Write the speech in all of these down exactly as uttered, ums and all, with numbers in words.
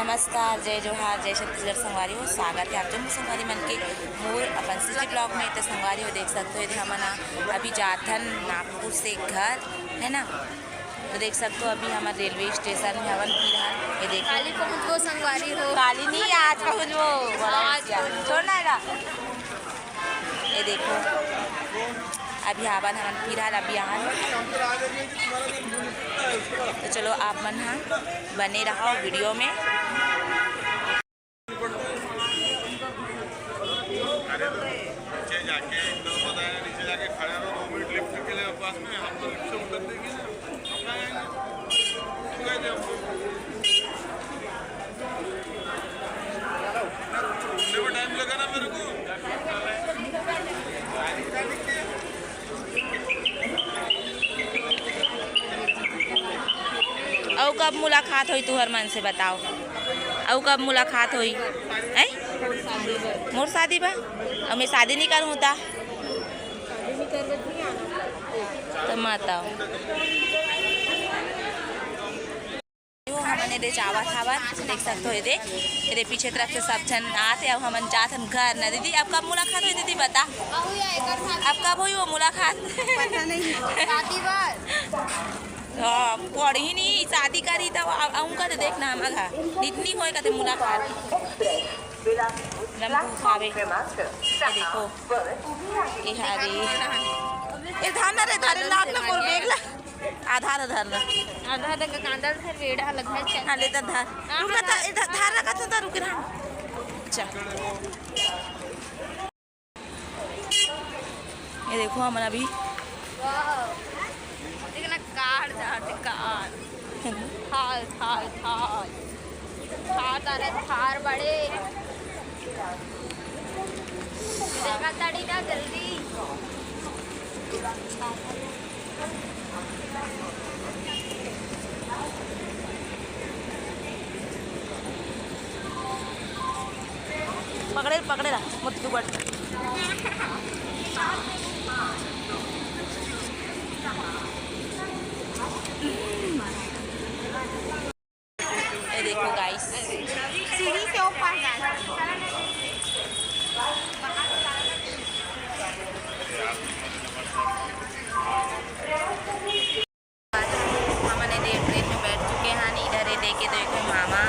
नमस्कार, जय जोहार, जय छत्तीसगढ़ संगवारी हो। स्वागत है आप जम्मो संगवारी मन के मोर अपन सिटी ब्लॉग में। तो संगवारी हो, देख सकते हो, हमन अभी जाथन नागपुर से घर, है ना। तो देख सकते हो, अभी हमन रेलवे स्टेशन में हवन फिलहाल। ये देखो, काली पहुँचबो संगवारी हो। काली नहीं, आज पहुँचबो। आज पहुँचबो। छोड़ ना एला। ये देखो, अभी हावन हमन फिलहाल अभी आहन। तो चलो, आप मन ह बने रहो वीडियो में। अरे तो नीचे जाके, इधर बताया, नीचे जाके खड़े रहो, दो मिनट लिफ्ट के लिए पास में, हम तो लिफ्ट से उतर देंगे ना, हम कहाँ जाएंगे? तू कह दे हमको। घूमने में टाइम लगा ना मेरे को। अउ कब मुलाकात होई तुहर मन से, बताओ? अउ कब मुलाकात होई? हैं? मोर शादी बा? अउ मैं शादी नहीं करूँ ता? तो मत आओ। हमन एदे जावत हावन, देख सकते हो एदे, एदे पीछे तरफ से सब झन आत हे, अउ हमन जात हन घर न। दीदी, अब कब मुलाकात होई दीदी, बता? अब कब होई वो मुलाकात? पता नहीं, शादी बर। हाँ, पढ़ी नहीं, शादी करी तब अ-, अउंका तो देखना हम आगा। नितनी होए कते मुलाकात। नमक खावे। ये देखो। ये हरी। ये धान रे, धान रे, नाक ना मोर बेगला। आधार, आधार ला। आधार तक कांदा धर, बेड़ा लग है, चल। हाँ, ले, इधर धार। हाँ, रुक ना, हाँ, धा-, इधर धार रखा था, रुक रहा। अच्छा। ये देखो, हमन अभी वाह। देख ना, कार जाते, कार। थार, थार, थार। थार तारे, थार बड़े। देखा ताड़ी ना जल्दी। पकड़े, पकड़े रहा, मोती तू बड़। ये देखो गाइस, सीढ़ी से ऊपर जाना। हमन एदे ट्रेन में बैठ चुके हन। इधर ये देखे तो एक मामा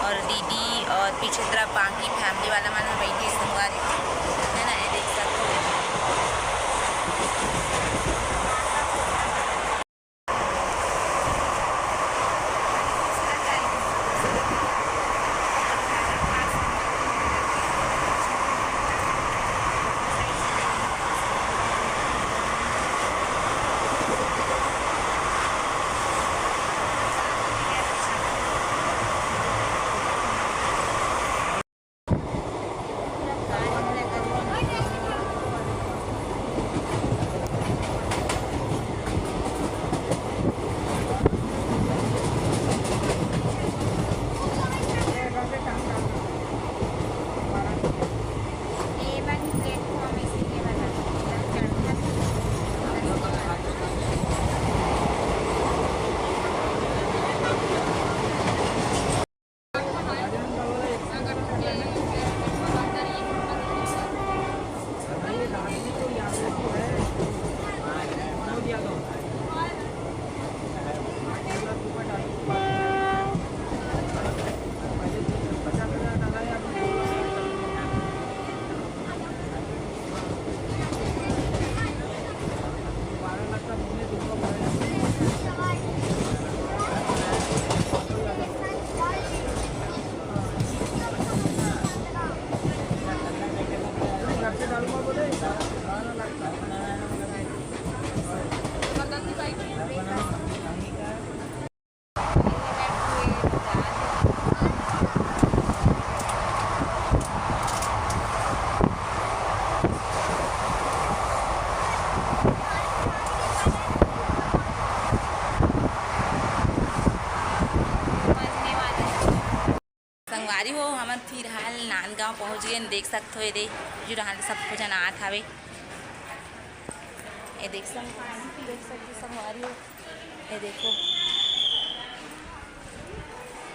और दीदी और पीछे तरफ बाकी फैमिली वाला मन ह बैठे संगवारी, है ना, ये देख सकते हो। संगवारी हो, हमन फिलहाल नांदगांव पहुंच गए। देख सकत हो, ये दे, जुड़ान सब कुछ अनाथ हवे। ये देख सक-, देख सकते संगवारी हो, ये देखो,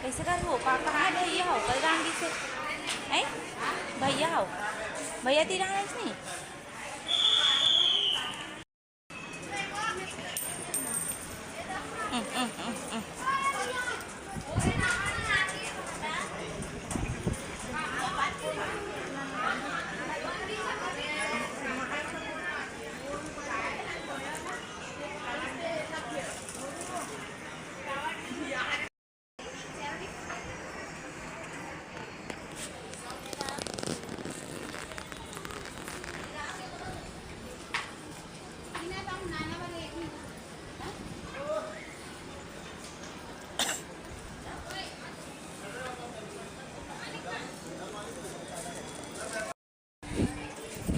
कइसे करबो? का, कहाँ भैया हो? कल गांधी से, हैं? भैया हो? भैया तीर आए नहीं?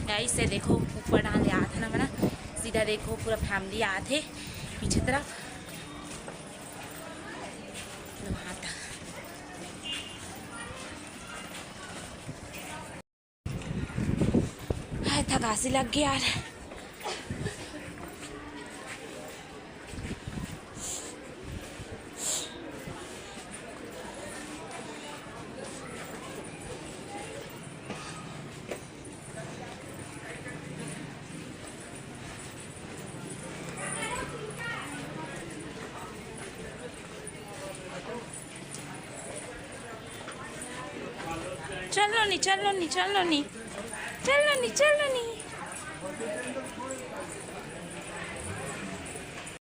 गाइस, ये देखो, ऊपर डाल ले आत हे ना, सीधा देखो, पूरा फैमिली आत हे पीछे तरफ। हाय, थकासी लग गई यार। चल नोनी, चल नोनी, चल नोनी, चल नोनी, चल नोनी।